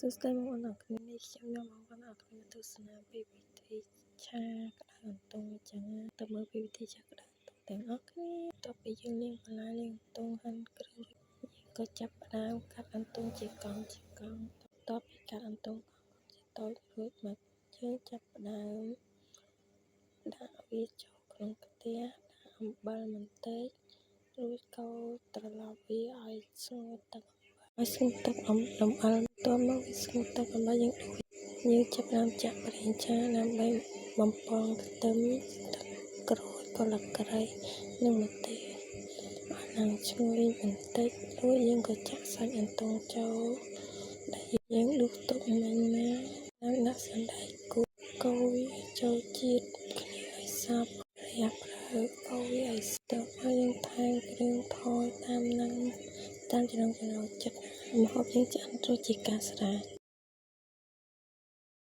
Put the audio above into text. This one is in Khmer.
សួស្តីបងប្អូនអរគ្នានេះខ្ញុំនាំបងប្អូនអរគ្នាមកទស្សនាពីវិធីឆាក្តៅអន្ទង់អញ្ចឹងទៅមើលពីវិធីឆាក្តៅអន្ទង់ទាំងអស់គ្នាបន្ទាប់ពីយើងលាងបន្លែលាងអន្ទង់ហាន់គ្រឿងយើងក៏ចាប់ផ្ដើមកាត់អន្ទង់ជាកង់ជាកង់បន្ទាប់ពីកាត់អន្ទង់កង់ជាតូចរួចមកយើងចាប់ផ្ដើមដាក់វាចូលក្នុងខ្ទះដាក់អំបិលបន្តិចរួចកូរត្រឡប់វាឲ្យស្ងួតទឹកឲ្យស្ងួតទឹកអំលំអិលបន្ទាប់មកវាស្ងួតទឹកអំបិលយើងដួសយើងចាប់ផ្ដើមចាក់ប្រេងឆាដើម្បីបំពងខ្ទឹមទឹកក្រូចស្លឹកគ្រៃនិងម្ទេសឲ្យឡើងឈ្ងុយបន្តិចរួចយើងក៏ចាក់សាច់អន្ទង់ចូលដែលយើងដួសទុកមិញមកហើយដាក់សណ្តែកគួកូរវាចូលជាតិគ្នាឲ្យសព្វរយៈប្រើកូរវាឲ្យស្ទាប់ហើយយើងថែមគ្រឿងថយតាមនឹងតាមចំណង់ចំណូលចិត្តម្ហូបយើងឆ្អិនរួចជាការស្រេច។